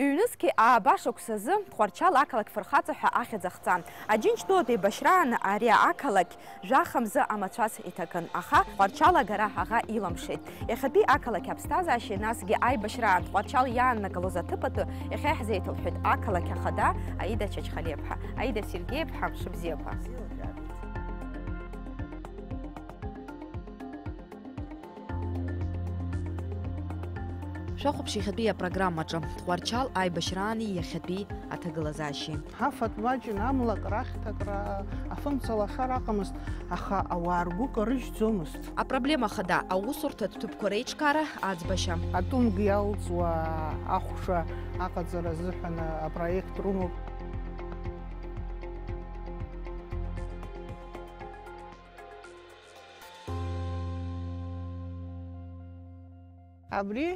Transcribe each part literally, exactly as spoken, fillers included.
Ҩнызқьи ааба шықәсазы Тҟәарчал ақалақь фырхаҵа ҳәа ахьӡ ахҵан. Аџьынџьтәылатә еибашьраан ари ақалақь жәаха мзы амацәаз иҭакын, аха Тҟәарчал агара аӷа илымшеит. Иахьатәи ақалақь аԥсҭазаашьеи, насгьы аибашьраан Тҟәарчал иааннагалоз аҭыԥ атәы иахьа иаҳзеиҭалҳәеит ақалақь ахада Аида Чачхалиаԥҳа. Аида Сергеиԥҳа, мшыбзиақәа. Шәахәаԥш иахьатәи апрограммаҿы. Тҟәарчал аибашьраани иахьатәи аҭагылазаашьеи. Ҳафатә маҷын, амлак рахьҭакра, афымца лашара аҟамызт, аха ауаа ргәы карыжьӡомызт. Апроблема хада, аусурҭатә ҭыԥқәа реиҿкаара аӡбашьа. Атунг иалҵуа ахәша аҟаҵара азыҳәан апроект рымоуп. Абри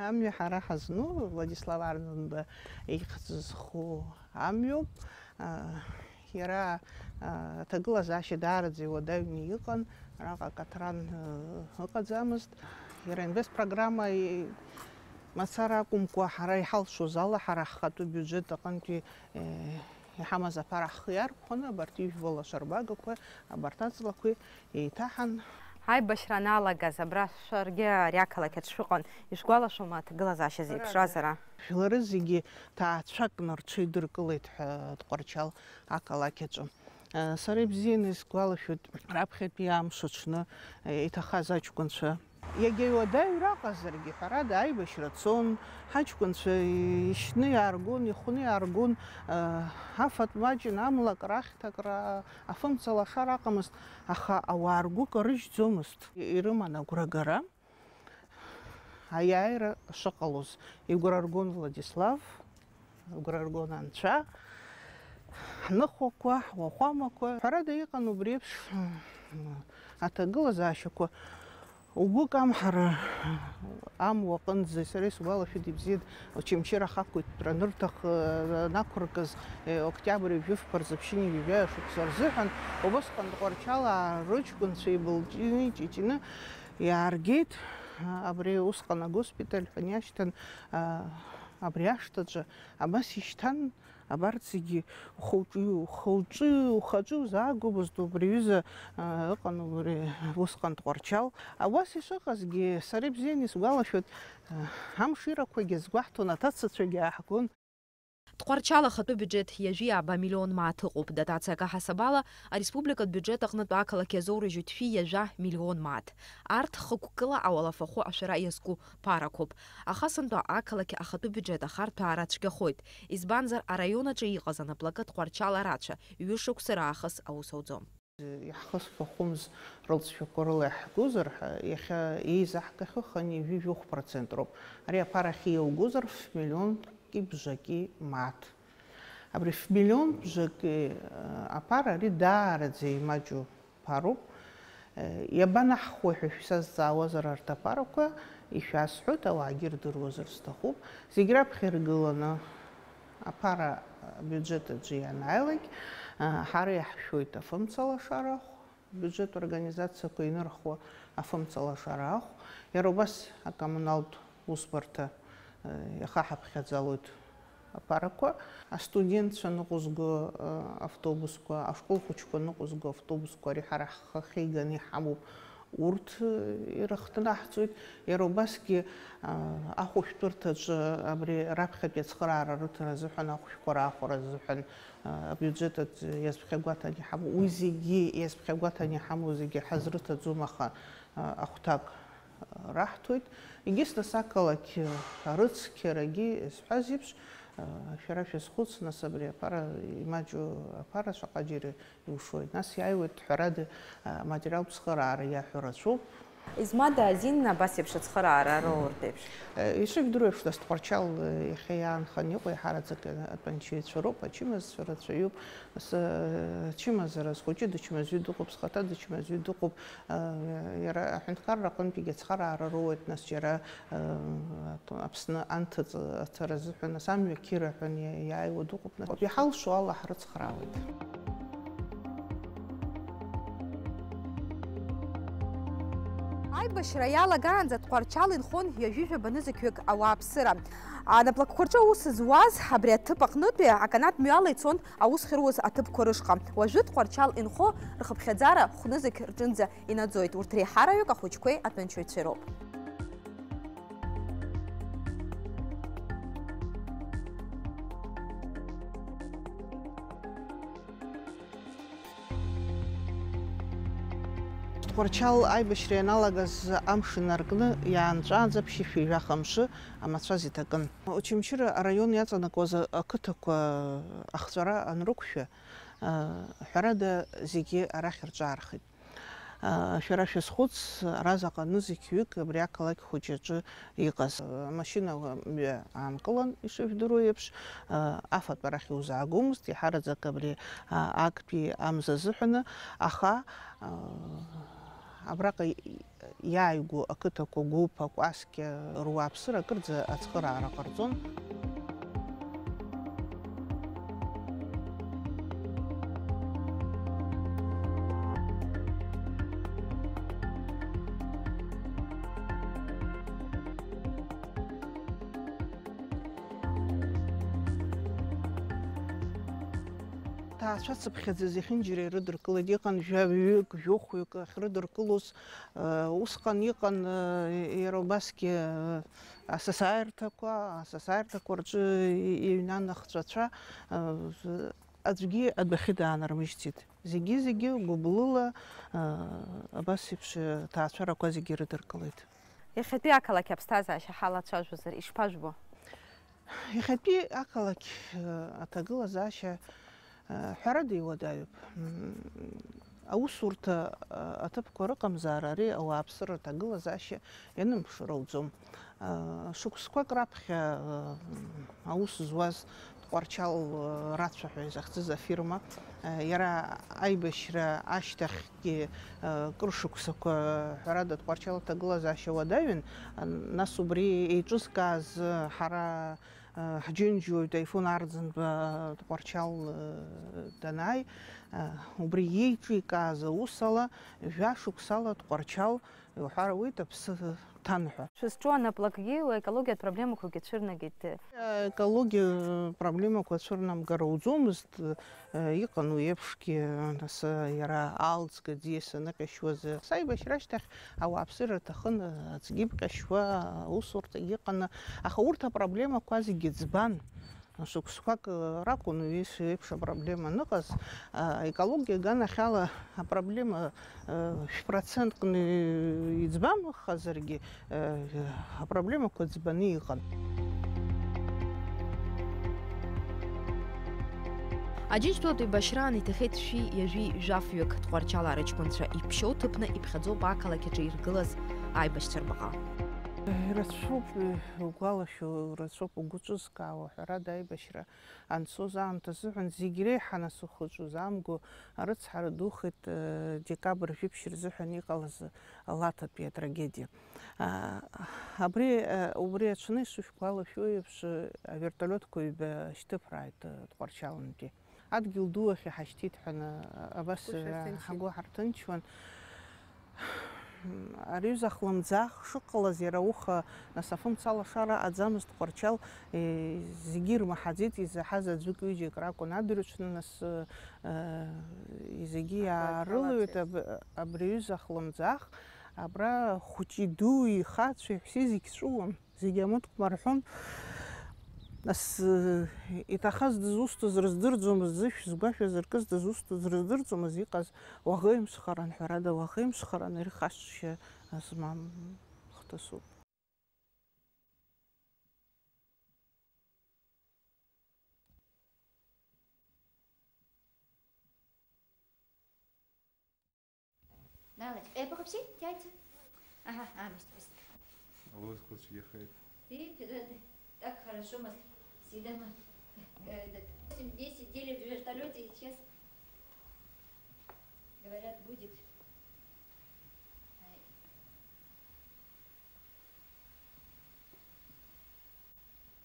амҩа ҳара ҳазну, Владислав Арӡынба ихьӡ зху амҩоуп. А, иара, а, аҭагылазаашьа даараӡа иуадаҩны иҟан, араҟа акаҭран, а, ыҟаӡамызт. Иара инвестпрограмма и-, мацара акәымкәа, ҳара иҳалшоз ала, ҳара ҳхатәы биуџьет аҟынтәи, э, иҳамаз аԥара ҳхы иархәаны, абарҭ ижәбо лашарбагақәа, абарҭ аҵлақәеи еиҭаҳан. Аибашьра аналагаз, абра шәаргьы ари ақалақь аҿы шәыҟан, ишәгәалашәома аҭагылазаашьа зеиԥшраз ара? Жәлары зегьы ҭаацәакны рҽеидыркылеит ҳәа Тҟәарчал ақалақь аҿы. Сара ибзианы исгәалашәоит, раԥхьатәи амш аҽны иҭахаз аҷкәынцәа. Иагьа иуадаҩра аҟазаргьы, ҳәарада, аибашьра цон, ҳаҷкәынцәа ишьны иааргон, ихәны иааргон, афатә маҷын, амлак рахьҭакра, афымца лашара аҟамызт, аха ауаа ргәы карыжьӡомызт. Ирыман агәрагара, аиааира шыҟалоз. Игәра ргон Владислав, игәра ргон анцәа, ҳныхәақәа, ҳуахәамақәа. Ҳәарада, иҟан убри еиԥш аҭагылазаашьақәа. Угәы камҳара амуа аҟынӡа, сара исгәалашәоит ибзиан, Очамчыра ахақәиҭтәра анырҭах, анақәыркыз, октиабр ҩажәи фба рзы ԥшьынҩажәи жәаҩа шықәса рзыҳәан, убысҟан Тҟәарчал рыҷкәынцәа ибылҷыны, иҷыҷны иааргеит. Абри усҟан агоспиталь ҳәа иашьҭан, абри ашҭаҿы абас ишьҭан. Абарҭ зегьы ухы-уҿы, ухы-уҿы, ухаҿы узаагомызт, убри аҩыза, а, ыҟан убри усҟан Тҟәарчал. А, убас ишыҟазгьы, сара ибзианы исгәалашәоит, а, амширақәагьы азгәаҳҭон, аҭацацәагьы ааҳгон. Тҟәарчал ахатәы биуџьеҭ ҩажәи ааба миллион мааҭ ыҟоуп, дотациак аҳасабала, ареспубликатә биуџьеҭ аҟнытә ақалақь иазоурыжьуеит шәи ҩажәа миллион мааҭ. Арҭ хықәкыла ауалафахәы ашәара иазку ԥарақәоуп. Ахасынтәы ақалақь ахатәы биуџьеҭ ахарҭәаара цәгьахоит, избанзар, араион аҿы иҟаз анаплакы Тҟәарчал арацәа ҩышықәса раахыс аус ауӡом. Иаҳхысфахәымз рылҵшәақәа рыла иаҳгозар ҳәа, иахьа еизаҳгахьоу хынҩажәи жәохә процент роуп. Ари аԥара ахьиаугозар ф-миллионки бжаки мааҭ. Абри ф-миллион бжаки, э, аԥара ари даараӡа имаҷу ԥароуп. Иабанаҳхуеи ҳәа шәсазҵаауазар, арҭ аԥарақәа ишәасҳәоит, ауаагьы ирдыруазар сҭахуп. Зегь раԥхьа иргыланы аԥара абиуџьет аҿы ианааилак, ҳара иаҳшәоит афымцалашара ахә, абиуџьеттә организациақәа инырхуа афымцалашара ахә, иара убас акоммуналтә усбарҭа иахаҳаԥхьаӡалоит. Аԥарақәа, астудентцәа ныҟәызго, а, автобусқәа, ашкол хәыҷқәа ныҟәызго автобусқәа, ари ҳара ҳхы ахьиганы иҳамоуп, урҭ, э, ирыхҭнаҳҵоит. Иара убасгьы, а, ахәышәтәырҭаҿы абри раԥхьатәи ацхыраара рыҭара азыҳәан, ахәшәқәа раахәара азыҳәан, а, абиуџьет аҿы иазԥхьагәаҭаны иҳамоу, уи зегьы иазԥхьагәаҭаны иҳамоу зегьы ҳазрыҭаӡом, аха, а, ахәҭак раҳҭоит. Егьыс нас ақалақь арыцқьарагьы зҳәаз еиԥш, шәара шәазхәыц, нас, абри аԥара имаҷу аԥара шаҟа џьара иушоит. Нас иааиуеит, ҳәарада, аматериалтә цхыраара иаҳәо рацәоуп. Измада азин абас еиԥш ацхыраара рылуртә еиԥш? Ишыжәдыруа еиԥш, нас Тҟәарчал иахьа иаанхан иҟоу иаҳараӡак атәанчаҩцәа роуп, ачымазцәа рацәаҩуп. Нас, ачымазара зхәыҷы дычмазаҩ дыҟоуп, зхаҭа дычмазаҩ дыҟоуп. Иара аҳәынҭқарра аҟынтәигьы ацхыраара роуеит, нас џьара, э, Аԥсны анҭыҵ-, ацара азыҳәан, нас амҩа қьыра ҳәа иа-, иааиуа дыҟоуп, нас иҳалшо ала ҳрыцхраауеит. Аибашьра иалагаанӡа Тҟәарчал инхон ҩажәи жәаба нызқьҩык ауааԥсыра. Анаплакқәа рҿы аус зуаз абри аҭыԥ аҟнытәи аканатә мҩала ицон аус хьыруаз аҭыԥқәа рышҟа. Уажәы Тҟәарчал инхо рхыԥхьаӡара хәнызқь рҿынӡа инаӡоит. Урҭ реиҳараҩык ахәыҷқәеи атәанчаҩцәеи роуп. Тҟәарчал аибашьра ианалагаз амш инаркны иаанҵәааӡа ԥшьышәи жәаха мшы амацәаз иҭакын. Очамчыра араион иаҵанакуаз ақыҭақәа ахҵәара анрықәшәа, ҳәарада, зегьы арахь рҿаархеит. Шәара шәазхәыц, ара заҟа нызқьҩык абри ақалақь хәыҷы аҿы иҟаз. Амашьына мҩа аанкылан, ишыжәдыруа еиԥш, афатә арахь иузаагомызт, иаҳараӡак абри актәи амза азыҳәаны, аха абраҟа иааигәоу ақыҭақәа гәыԥ, акәасқьа руааԥсыра акырӡа ацхыраара ҟарҵон. Ҭаацәацыԥхьаӡа зехьынџьара ирыдыркылеит, иҟан жәаҩык, жәохәҩык ахьрыдыркылоз, усҟан иҟан иара убасгьы асасааирҭақәа, асасааирҭақәа рҿы иҩнан ахҵәацәа, аӡәгьы адәахьы даанармыжьӡеит. Зегьы-зегьы гәыблыла, абас еиԥш ҭаацәарақәа зегьы ирыдыркылеит. Иахьатәи ақалақь аԥсҭазаашьа ҳалацәажәозар, ишԥажәбо? Иахьатәи ақалақь, э, аҭагылазаашьа, э, ҳәарада иуадаҩуп. М, аусурҭа, э, аҭыԥқәа рыҟамзаара ари ауааԥсыра аҭагылазаашьа ианымԥшыр ауӡом. Э, шықәсқәак раԥхьа, э, аус зуаз Тҟәарчал, э, рацәа ҳәа изахьӡыз афирма, э, иара аибашьра ашьҭахь Ки, э, кыр шықәсақәа, ҳәарада, Тҟәарчал аҭагылазаашьа уадаҩын, нас убри еиҿызкааз, ҳара, э, ҳџьынџьуаҩ Таифун Арӡынба Тҟәарчал, э, данааи, э, убри еиҿикааз аус ала, жәа шықәсала Тҟәарчал иуҳәар ауеит аԥсы ҭан ҳәа. Шәызҿу анаплакгьы уи аекологиатә проблемақәагьы цәырнагеит. Аекологиа проблемақәа цәырнамгар ауӡомызт, э, иҟан уи еиԥшгьы, нас, э, иара аалӡга аӡиас аныҟьашьуаз, э, саибашьра ашьҭахь ауааԥсыра рҭахын, э, аӡгьы ԥҟьашьуа, аусурҭагьы ыҟан, аха урҭ апроблемақәа зегьы ӡбан. Шықәсқәак, э, ракәын уи еиԥш апроблема аныҟаз, а, аекологиа аганахьала апроблема, э, шә-процентк ны-, иӡбамхазаргьы, э, апроблемақәа ӡбаны иҟан. Аџьынџьтәылатә еибашьраан иҭахеит шәи ҩажәи жәафҩык. Тҟәарчалаа рыҷкәынцәа иԥшьоу ҭыԥны иԥхьаӡоуп ақалақь аҿы иргылаз аибашьцәа рбаҟа. Ирацәоуп, э, угәалашәо, ирацәоуп угәы ҿызкаауа, ҳәарада, аибашьра анцоз аамҭа азыҳәан зегь реиҳа нас ухы-ҿы узаамго арыцҳара духеит, э, декабрь жәиԥшь рзыҳәан иҟалаз Лаҭатәи атрагедиа. А, абри, э, убри аҽны, ишышәгәалашәо еиԥш, э, авертолиотқәа ҩба шьҭыԥрааит, э, Тҟәарчалнтәи. Адгьыл ду ахь иҳашьҭит ҳәа, э, абас, э, ҳгәы ҳарҭынчуан. Ари ҩыза хлымӡаах шыҟалаз, иара ауха, нас, афымца алашара аӡамызт Тҟәарчал, е, зегьы ирмаҳаӡеит, изаҳаз аӡәык-ҩыџьак ракәын адырҩаҽны, нас, э, зегьы иаарылаҩит аб-, абри аҩыза хлымӡаах, абра хәыҷи дуи ихацәеи ҳәсеи зегь ҵәыуон. Зегьы амыткәма рҳәон. Нас, э, иҭахаз дызусҭаз рыздырӡомызт, зышә згәашәаз ркыз дызусҭаз рыздырӡомызт, иҟаз уаӷеимсхаран, ҳәарада, уаӷеимсхаран, ирхашҭшьа змам хҭысуп. Налочка, э, похопси, тянется. Ага, а, быстро, быстро. Алло, скотч ехает. Ты, ты, ты, ты так хорошо мас-, всегда ма-, э, этот, восемь-десять дели в вертолёте, сейчас, говорят, будет.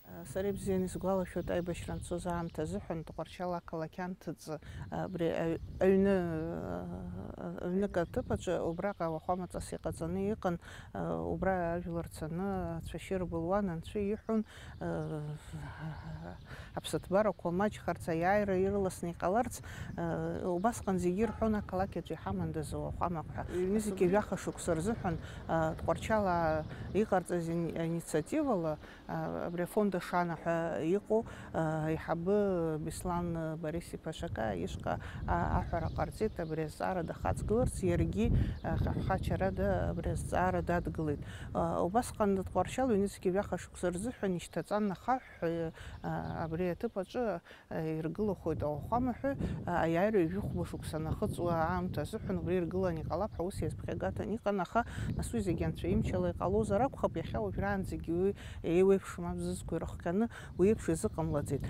Ай. Сара ибзианы исгәалашәоит, аибашьра анцоз аамҭа азыҳәан Тҟәарчал ақалақь анҭыҵ абри аҩ-, аҩны, аҩнык аҭыԥ аҿы убраҟа ауахәамаҵас иҟаҵаны иҟан, убра ажәлар цаны ацәашьы рбылуан, анцәа иҳәон, аԥсыҭбарақәа маҷхарц, аиааира ирласны иҟаларц, убасҟан зегьы ирҳәон, ақалақь аҿы иҳамандаз ауахәамақәа ҳәа. Ҩнызқьи жәаха шықәса рзыҳәан Тҟәарчал иҟарҵаз ин-, инициативала, абри афонд Ашана ҳәа иҟоу аиҳабы Беслан Борис-иԥа Шака ишҟа аҳәара ҟарҵеит, абри азҵаара дахаҵгыларц, иаргьы ҳәачарада абри азҵаара дадгылеит. Убасҟан Тҟәарчал ҩнызқьи жәаха шықәса рзыҳәан ишьҭаҵан ахаҳә, абри аҭыԥ аҿы иргылахоит ауахәамаҳәы, аиааира ҩажәи хәба шықәса анахыҵуа аамҭа азыҳәан убри иргыланы иҟалап ҳәа ус иазԥхьагатан иҟан, аха нас уи зегьы анцәа имчала иҟалозар акәхап, иахьа уажәраанӡагьы уи еиуеиԥшым абзазқәа ирыхҟьаны уи еиԥш изыҟамлаӡеит.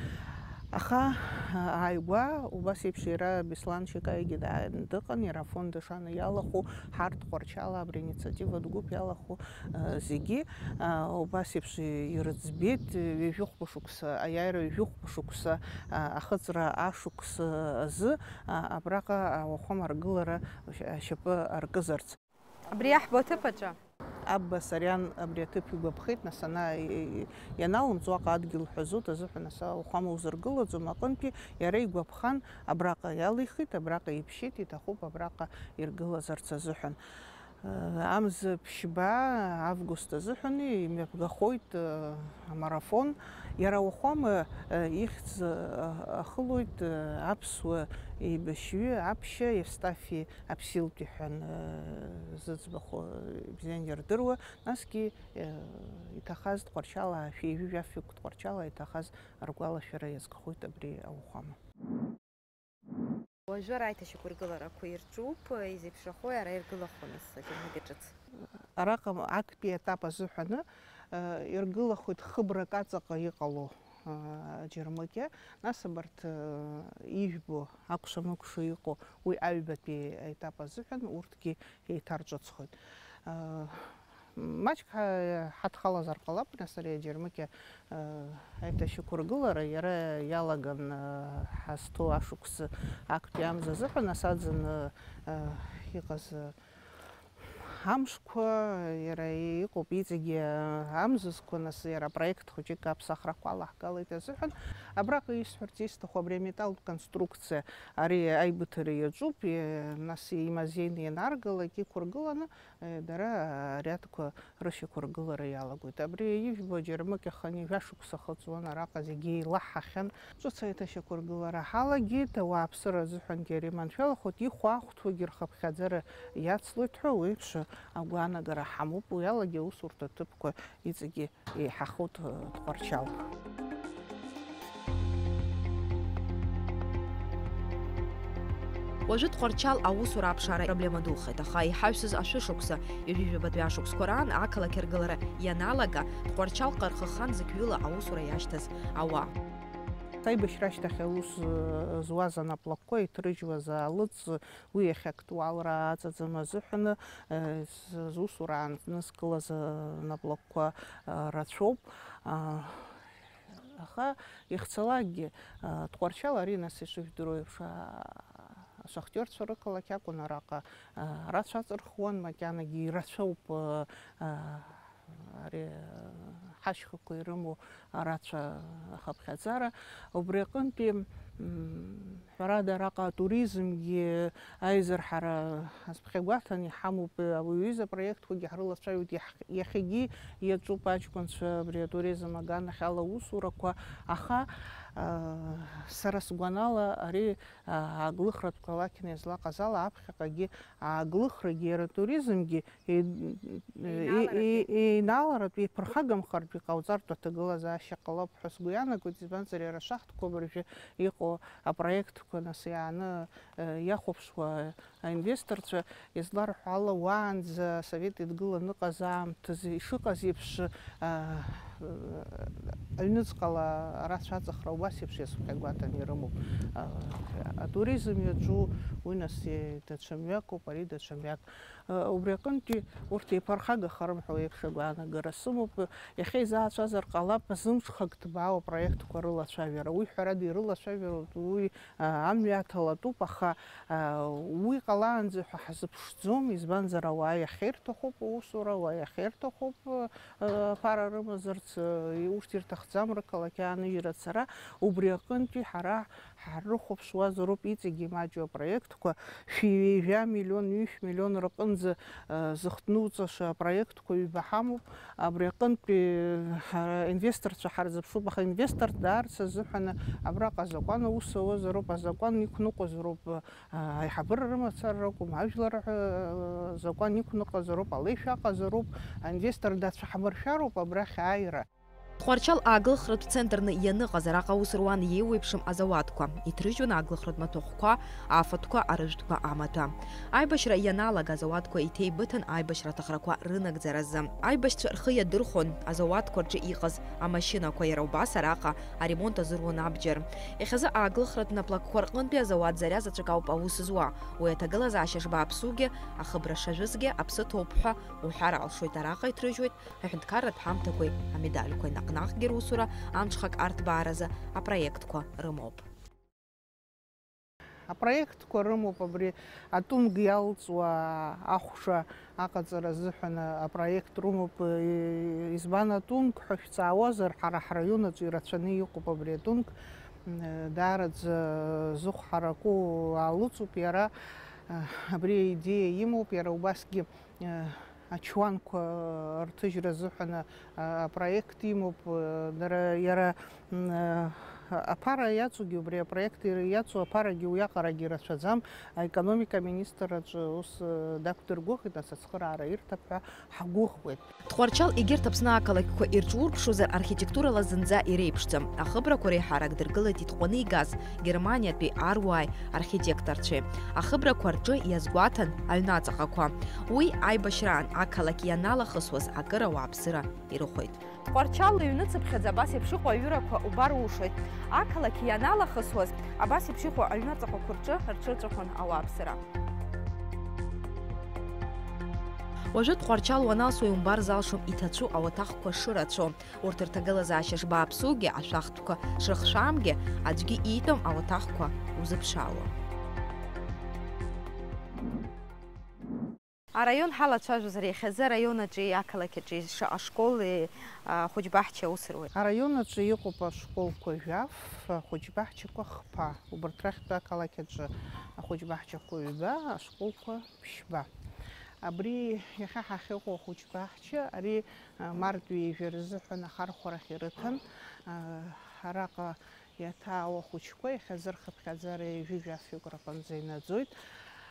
Аха, ааигәа убас еиԥш иара Беслан Шьакаигьы даа-, дыҟан, иара афонд Ашана иалахәу, ҳарҭ Тҟәарчал абри аинициативатә гәыԥ иалахәу, зегьы, убас еиԥш ирыӡбеит, ҩажәи хәба шықәса, аиааира ҩажәи хәба шықәса, ахыҵра ашықәс азы, абраҟа ауахәама аргылара ашьапы аркызарц. Абри иаҳбо аҭыԥ аҿы? Абба Сариан абри аҭыԥ игәаԥхеит, нас ана-, ианалымҵ уаҟа адгьыл ҳәазоит азыҳәан, нас ауахәама узыргылаӡом аҟынтәи, иара игәаԥхан, абраҟа иалихит, абраҟа иԥшьеит, иҭахуп абраҟа иргылазарц азыҳәан. Амза ԥшьба август азыҳәан имҩаԥгахоит амарафон. Иара ауахәама ихьӡ ахылоит аԥсуа еибашьҩы аԥшьа Евстафи Аԥсилтәи ҳәа зыӡбахә бзиан ирдыруа, насгьы иҭахаз Тҟәарчал, шәи ҩажәи жәафҩык Тҟәарчал иҭахаз ргәалашәара иазкхоит абри ауахәама. Уажәы ара аиҭашьақәыргыларақәа ирҿуп, изеиԥшрахои ара иргылахо, нас, аџьармыкьа ҿыц? Араҟа актәи аетап азыҳәаны, э, иргылахоит хыбрак аҵаҟа иҟало, э, аџьармыкьа, нас абарҭ, э, ижәбо, акәша-мыкәша иҟоу уи аҩбатәи аетап азыҳәан урҭгьы еиҭарҿыцхоит. Э, Маҷк ҳа-, ҳадхалазар ҟалап, нас ари аџьармыкьа, э, аиҭашьақәыргылара иара иалаган, э, ҳазҭоу ашықәс актәи амза азыҳәан, нас аӡын, э, иҟаз, э, амшқәа, иара иҟоуп иҵегьы, э, амзызқәа, нас иара апроект хәыҷык аԥсахрақәа алаҳгалеит азыҳәан. Абраҟа исҳәарц исҭаху абри аметаллтә конструкциа, ари аибыҭара иаҿуп, э, нас имазеины ианаргалак иқәыргыланы, Дара ариадқәа рышьақәыргылара иалагоит. Абри ижәбо аџьармыкьа хынҩажәа шықәса хыҵуан, араҟа зегьы еилаҳахьан. Ҿыц аиҭашьақәыргылара ҳалагеит, ауааԥсыра азыҳәангьы ари маншәалахоит, ихәаахәҭуагьы рхыԥхьаӡара иацлоит ҳәа уи еиԥш агәаанагара ҳамоуп, уи алагьы аусурҭа ҭыԥқәа иҵегьы еиҳахоит, э, Тҟәарчал. Уажәы Тҟәарчал аусура аԥшаара проблема духеит, аха иҳаҩсыз ашәышықәса, ҩажәижәабатәи ашықәсқәа раан ақалақь аргылара ианалага, Тҟәарчал ҟархыхан зықьҩыла аусура иашьҭаз ауаа. Аибашьра ашьҭахь аус, э, зуаз анаплакқәа иҭрыжьуаз аалыҵ, уи иахьа актуалра аҵаӡам азыҳәаны, э, з-, зусура аанызкылаз, э, наплакқәа, э, рацәоуп. А, аха ихцалакгьы, э, Тҟәарчал ари нас ишыжәдыруа еиԥш, а, ашахтиорцәа рықалақь акәын араҟа, э, арацәа аҵырхуан, макьанагьы ирацәоуп, э, э, ари, э, ҳашьхақәа ирымоу арацәа ахыԥхьаӡара. Убри аҟынтәи, м, ҳәарада, араҟа атуризмгьы аизырҳара азԥхьагәаҭаны иҳамоуп, ауаҩы изы апроектқәагьы ҳрылацәажәоит, иаҳ-, иахьагьы иаҿуп аҷкәынцәа абри атуризм аганахьала аусурақәа, аха, а, сара сгәанала, ари, а, ааглыхратә қалақьны излаҟаз ала аԥхьаҟагьы ааглыхрагьы иара атуризмгьы Е-, Еинааларатәи. Е-, е-, еинааларатәи, еиԥырхагамхартә иҟауҵартә аҭагылазаашьа ҟалап ҳәа сгәы иаанагоит, избанзар, иара ашахтқәа абыржәы иҟоу апроектқәа нас иааны, э, иахәаԥшуа аинвесторцәа изларҳәо ала, уаанӡа Асовет Еидгыла аныҟаз аамҭазы ишыҟаз еиԥш, э, Аҩныҵҟала арацәа аҵыхра убас еиԥш иацәгьа гәаҭаны ирымоуп. Атуризм иаҿу уи нас даҽа мҩакоуп, ари даҽа мҩак. Убри аҟынтәи урҭ еиԥырхагахарым ҳәа еиԥш агәаанагара сымоуп. Иахьа изаацәазар ҟалап, зымҽхак ҭбаау апроектқәа рылацәажәара. Уи ҳәарада ирылацәажәароуп, уи амҩа аҭалатәуп, аха уи ҟалаанӡа ҳәа ҳазыԥшӡом, избанзар ауаа иахьирҭахуп аусура, ауаа иахьирҭахуп. Аԥара рымазарц, урҭ ирҭахӡам рқалақь ааныжьра ацара, убри аҟынтәи ҳара ҳарыхәаԥшуазароуп иҵегьы имаҷу апроектқәа, шәи ҩажәа миллион, ҩышә миллион рҟынӡа зыхҭнуҵаша апроектқәа ҩба ҳамоуп, абри аҟынтәи ҳара инвесторцәа ҳарзыԥшуп, аха инвестор даарц азыҳәан абраҟа азакәан аус ауазароуп, азакәан иқәныҟәазароуп. Аиҳабыра рымацара ракәым, ажәлар ҳәа, закәан иқәныҟазароуп, алеишәа аҟазароуп, аинвестор дацәаҳмыршәароуп абрахь ааира. Тҟәарчал ааглыхратә центрны ианыҟаз араҟа аус руан еиуеиԥшым азауадқәа, иҭрыжьуан ааглыхратә маҭәахәқәа, афатәқәа, арыжәтәқәа амаҭәа. Аибашьра ианалага азауадқәа иҭеибыҭан аибашьра аҭахрақәа рынагӡаразы. Аибашьцәа рхы иадырхәон азауадқәа рҿы иҟаз амашьынақәа, иара убас араҟа аремонт азыруан абџьар. Иахьазы ааглыхратә наплакқәа рҟынтәи азауад Заря заҵәык ауп аус зуа. Уи аҭагылазаашьа шбааԥсугьы, ахыбра шажәызгьы аԥсы ҭоуп ҳәа уҳәар алшоит, араҟа иҭрыжьуеит аҳәынҭқарратә ҳамҭақәеи амедальқәеи, наҟ-наҟгьы русура амҽхак арҭбааразы апроектқәа рымоуп. Апроектқәа рымоуп, абри атунг иалҵуа ахәша аҟаҵара азыҳәан апроект рымоуп. Избан атунг ҳәа шәҵаауазар, ҳара ҳраион аҿы ирацәаны иҟоуп абри атунг. Даараӡа зыхә ҳараку аалыҵуп иара. Абри аидеиа имоуп, иара убасгьы ачуанқәа рҭыжьра азыҳәан апроект имоуп. Дара, иара, аԥара иаҵоугьы, убри апроект иаҵоу аԥарагьы уиаҟарагьы рацәаӡам. Аекономика аминистрраҿы ус дақәдыргәыӷит, нас ацхыраара ирҭап ҳәа ҳгәыӷуеит. Тҟәарчал егьырҭ Аԥсны ақалақьқәа ирҿурԥшузар, архитектурала зынӡа иреиԥшӡам. Ахыбрақәа реиҳарак дыргылеит итҟәаны игаз Германиатәи аруааи архитекторцәеи. Ахыбрақәа рҿы иазгәаҭан аҩнаҵаҟақәа. Уи аибашьраан ақалақь ианалахысуаз акыр ауааԥсыра ирыхәеит. Тҟәарчал иҩныцыԥхьаӡа абас еиԥш иҟоу аҩырақәа убар улшоит. Ақалақь ианалахысуаз абас еиԥш иҟоу аҩнаҵаҟақәа рҿы рҽырҵәахуан ауааԥсыра. Уажәы Тҟәарчал уаналсуа иумбар залшом иҭацәу ауаҭахқәа шырацәоу. Урҭ рҭагылазаашьа шбааԥсугьы, ашәахтәқәа шрыхшәамгьы, аӡәгьы иитәым ауаҭахқәа узыԥшаауа. Араион ҳалацәажәозар, иахьазы араион аҿы, ақалақь аҿы шаҟа школи, а, хәыҷбаҳча аус руеит? Араион аҿы иҟоуп ашколқәа жәаф, ахәыҷбаҳчақәа хԥа. Убарҭ рахьтә ақалақь аҿы ахәыҷбаҳчақәа ҩба, ашколқәа ԥшьба. Абри иахьа ҳахьыҟоу ахәыҷбаҳча, ари, а, мартәи ҩажәа рзыҳәан ахархәарахь ирыҭан, а, араҟа иаҭаау ахәыҷқәа иахьазы рхыԥхьаӡара ҩажәи жәафҩык рҟынӡа инаӡоит.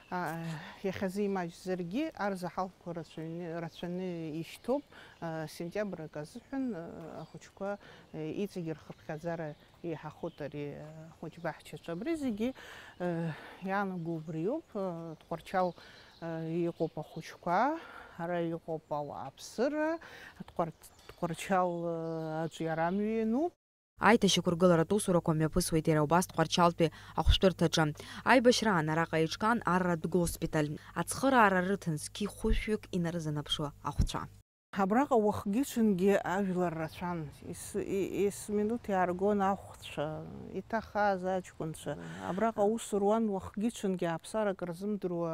А, иахьазы имаҷзаргьы, арзаҳалқәа рацәаҩны, рацәаны ишьҭоуп. А, сентиабр акы азыҳәан, а, ахәыҷқәа, а, иҵегь рхыԥхьаӡара иҳахәот ари, а, ахәыҷбаҳчаҿы. Абри зегьы, а, иаанаго убриоуп. А, Тҟәарчал, а, иҟоуп ахәыҷқәа, ара иҟоуп ауааԥсыра, Тҟәар-, Тҟәарчал, а, аҿиара амҩа иануп. Аиҭашьақәыргыларатә усурақәа мҩаԥысуеит иара убас Тҟәарчалтәи ахәшәтәырҭаҿы. Аибашьраан араҟа еиҿкаан арратә госпиталь. Ацхыраара рыҭан зқьи хәышәҩык инарзынаԥшуа ахәцәа. Абраҟа уахгьы-ҽынгьы ажәлар рацәан. Ес-, е-, есминуҭ иааргон ахәцәа, иҭахаз аҷкәынцәа. Абраҟа аус руан уахгьы-ҽынгьы ааԥсарак рзымдыруа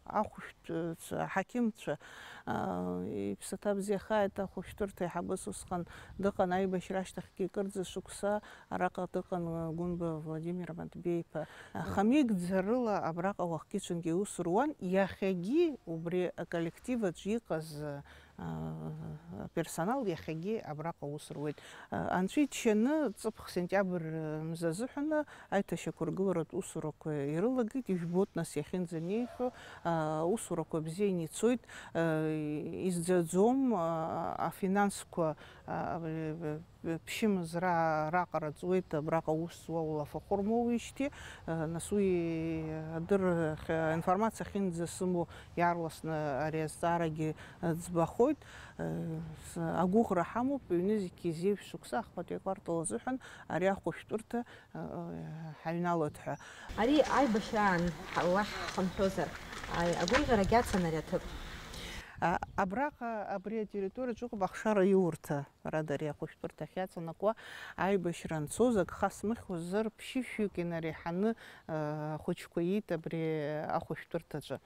ахәшә-, ҳақьымцәа, аа, иԥсаҭа бзиахааит, ахәышәтәырҭа аиҳабыс усҟан дыҟан, аибашьра ашьҭахьгьы кырӡа шықәса араҟа дыҟан, Гәынба Владимир Маҭбеи-иԥа. Хамигӡарыла абраҟа уахгьы-ҽынгьы аус руан, иахьагьы убри аколлектив аҿы иҟаз, аа, аперсонал иахьагьы абраҟа аус руеит. Анцәа иџьшьаны, ҵыԥх сентиабр мза азыҳәаны аиҭашьақәыргыларатә усурақәа ирылагеит, ижәбоит, нас, иахьынӡанеихьоу, аусурақәа бзианы ицоит, изӡаӡом, афинансқәа, ԥшьымз ра-, раҟара ҵуеит, абраҟа аус зуа улафахәы рмоуижьҭеи, нас уи адырра, информациа ахьынӡасымоу иаарласны ари азҵаарагьы ӡбахоит. Агәыӷра ҳамоуп, ҩнызқьи зеижә шықәса ахԥатәи аквартал азыҳәан ари ахәышәтәырҭа ҳаҩналоит ҳәа. Ари аибашьраан уахь ҳхынҳәызар, агәырӷьарагь ацын ари аҭыԥ. Абраҟа, абри атерриториаҿ ыҟоуп ахшара иурҭа. Ҳәарада, ари ахәышәтәырҭа ахьаҵанакуа аибашьра анцоз, ак хасмыхьуазар, ԥшьышәҩык инареиҳаны ахәыҷқәа иит абри ахәышәтәырҭаҿы.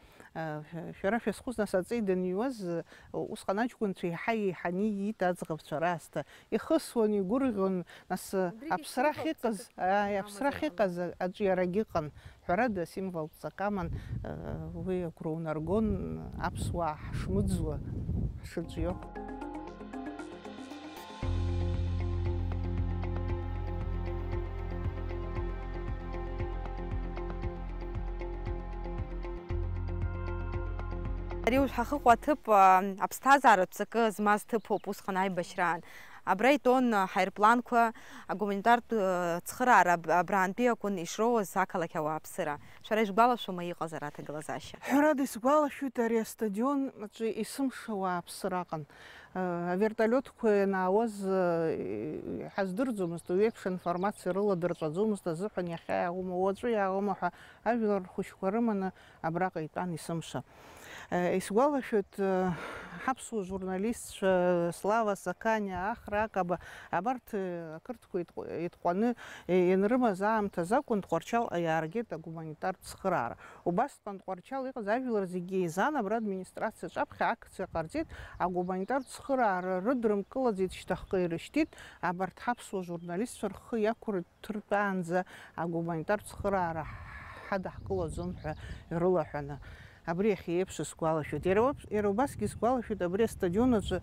Шәара шәазхәыц, нас, аҵеи даныҩуаз, усҟан аҷкәынцәа еиҳа-еиҳаны иит аӡӷабцәа раасҭа. Ихысуан, игәырӷьон, нас, аԥсрахь иҟаз, ааи, аԥсрахь иҟаз аҿиарагьы ыҟан. Ҳәарада, асимволтә ҵак аман, уи агәра унаргон аԥсуаа ҳшмыӡуа, ҳшыҿио. Ари уажә ҳахьыҟоу аҭыԥ, а, аԥсҭазааратә ҵакы змаз ҭыԥуп усҟан аибашьраан. Абра итәон аҳаирпланқәа, агуманитартә, э, цхыраара аб-, абраантәи акәын ишроуаз ақалақь ауааԥсыра. Шәара ишәгәалашәома иҟаз ара аҭагылазаашьа? Ҳәарада, исгәалашәоит, ари астадион аҿы есымша ауааԥсыра аҟан. Э, авертолиотқәа ианаауаз, э, ҳаздырӡомызт, уи еиԥш информациа рыладырҵәаӡомызт азыҳәан иахьа иааума, уаҵәы иааума ҳәа ажәлар рхәыҷқәа рыманы абраҟа итәан есымша. Исгәалашәоит, ҳаԥсуа журналистцәа Слава Саканиа, Ахра Акаба, абарҭ ақырҭқәа итҟәаны ианрымаз аамҭазы акәын Тҟәарчалҟа иааргеит агуманитартә цхыраара. Убасҟан Тҟәарчал иҟаз ажәлар зегьы еизан, абра администрациаҿ аԥхьа акциа ҟарҵеит, агуманитартә цхыраара рыдрымкылаӡеит, шьҭахьҟа ирышьҭит, абарҭ ҳаԥсуа журналистцәа рхы иақәырҭыртәаанӡа агуманитартә цхыраара ҳадаҳкылаӡом ҳәа ирылаҳәаны. Абри иахьа еиԥш исгәалашәоит. Иара уаб-, иара убасгьы исгәалашәоит, абри астадион аҿы,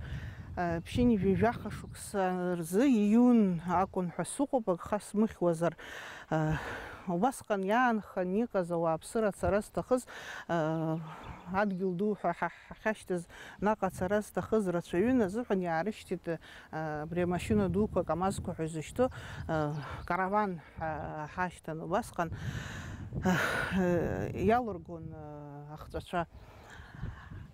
а, ԥшьынҩажәи жәаха шықәса рзы, июн акәын ҳәа сыҟоуп, агха смыхьуазар. А, убасҟан иаанхан иҟаз ауааԥсыра ацара зҭахыз, а, адгьыл ду ҳәа ҳа-, ҳахьашьҭаз наҟ ацара зҭахыз рацәаҩын азыҳәан иаарышьҭит, а, абри амашьына дуқәа, КамАЗқәа ҳәа изышьҭоу, а, караван ҳа-, ҳашьҭан убасҟан, а, иалыргон, а, ахҵәацәа.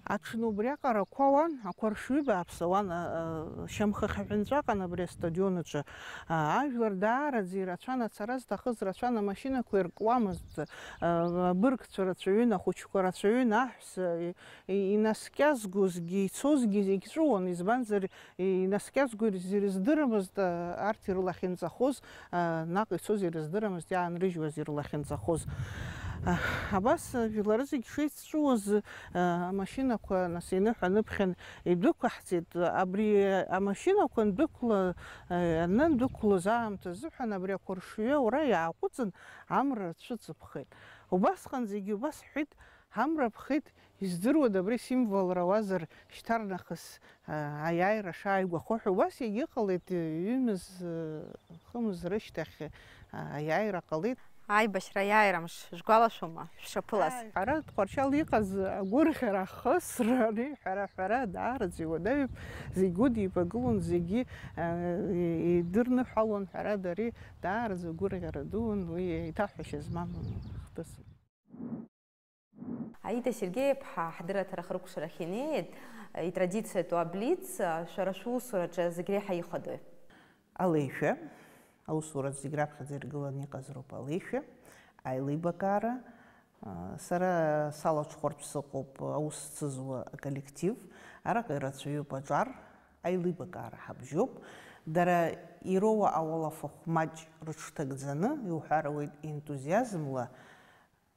Аҽны убриаҟара ақәа ауан, ақәа ршҩы бааԥс ауан, а, а, шьамхы хьаҳәынҵәаҟан абри астадион аҿы. А, ажәлар даараӡа ирацәан, ацара зҭахыз рацәан, амашьынақәа иркуамызт, а, абыргцәа рацәаҩын, ахәыҷқәа рацәаҩын, аҳәса, и-, и-, инаскьазгозгьы, ицозгьы зегь ҵәыуон, избанзар, инаскьазго ирз-, ирыздырамызт, а, арҭ ирылахьынҵахоз, а, наҟ ицоз ирыздырамызт, иаанрыжьуаз ирылахьынҵахоз. А, абас, а, жәлары зегь шеицҵәуоз, а, амашьынақәа, нас, иныҳәа-ныԥхьан идәықәаҳҵеит. Абри амашьынақәа андәықәла-, а, анындәықәлоз аамҭазыҳәан абри ақәаршҩы аура иааҟәыҵын, амра рцәыҵыԥхеит. Убасҟан зегьы убас ҳҳәеит, ҳамра ԥхеит, издыруада абри символра ауазар, шьҭарнахыс, а, аиааира шааигәахо ҳәа, убас иагьыҟалеит, ҩымыз, а, хымыз рышьҭахь, а, аиааира ҟалеит. Аибашьра аиааира мш шәгәалашәома, шәшаԥылаз? Ааи, ҳара Тҟәарчал иҟаз агәырӷьара, ахысра, ари ҳәара, ҳәара даараӡа иуадаҩуп, зегь удибагылон, зегьы, а, и-, идырныҳәалон, ҳәарада, ари даараӡа агәырӷьара дуун, уи еиҭаҳәашьа змам хҭысуп. Аида Сергеи-иԥҳа, ҳдырраҭара хыркәшарахь инеит, итрадициатәу аблиц, шәара шәусураҿы зегь реиҳа ихадои? Алеишәа, аусураҿ зегь раԥхьаӡа иргыланы иҟаз роуп алеишәа, аилибакаара, сара салаҽхәартә сыҟоуп аус зцызуа аколлектив, араҟа ирацәаҩуп аҿар, аилибакаара ҳабжьоуп, дара ироуа ауалафахә маҷ рыҽҭагӡаны, иуҳәар ауеит, ентузиазмла,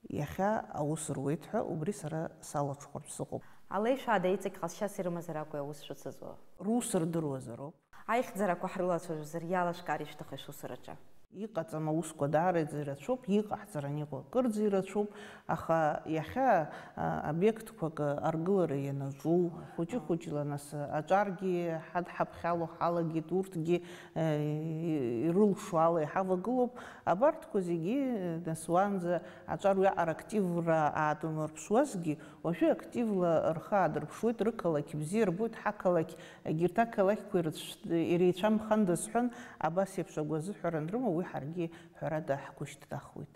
иахьа аус руеит ҳәа, убри сара салаҽхәартә сыҟоуп. Алеишәа ада иҵегь ҟазшьас ирымазар акәу аус шәыцызуа? Рус рдыруазароуп. Аихьӡарақәа ҳрылацәажәозар, иалашәкаари шәҭахи шәусураҿы? Иҟаҵам аусқәа даараӡа ирацәоуп, иҟаҳҵаран иҟоу акырӡа ирацәоуп, аха иахьа, а, обиектқәак аргылара ианаҿу, хәыҷы-хәыҷла нас аҿаргьы ҳадҳаԥхьало ҳалагеит, урҭгьы, э, ирылшо ала иҳавагылоуп. Абарҭқәа зегьы, нас уаанӡа аҿар уиаҟара активра аадәылнарԥшуазгьы, уажәы активла рхы аадырԥшуеит, рықалақь бзиа рбоит, ҳақалақь, егьырҭ ақалақьқәа ирыцәшәт-, иреицәамхандаз ҳәан, абас еиԥш агәазыҳәара анрымоу, уи ҳаргьы ҳәарада ҳгәы шьҭнахуеит.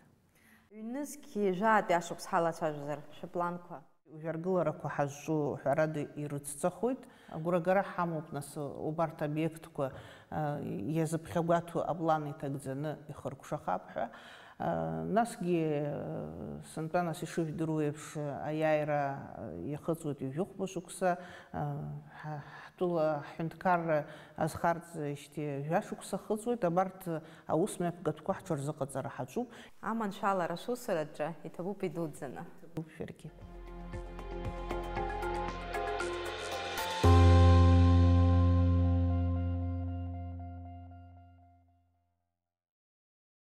Ҩнызқь жәаатәи ашықәс ҳалацәажәозар, шәыпланқәа? Уажәы аргыларақәа ҳазҿу ҳәарада ирыцҵахоит. Агәрагара ҳамоуп, нас, убарҭ обиектқәа, а, иазыԥхьагәаҭоу аплан иҭагӡаны ихыркәшахап ҳәа. А, насгьы, а, сынтәа, нас, ишыжәдыруа еиԥш, аиааира, а, иахыҵуеит ҩажәихәба шықәса, а, ҳа-, ҳтәыла ҳҳәынҭқарра азхарҵеижьҭеи жәа шықәса ахыҵуеит. Абарҭ аусмҩаԥгатәқәа ҳҽырзыҟаҵара ҳаҿуп. Аманшәалара шусураҿы иҭабуп идуӡӡаны. Иҭабуп шәаргьы.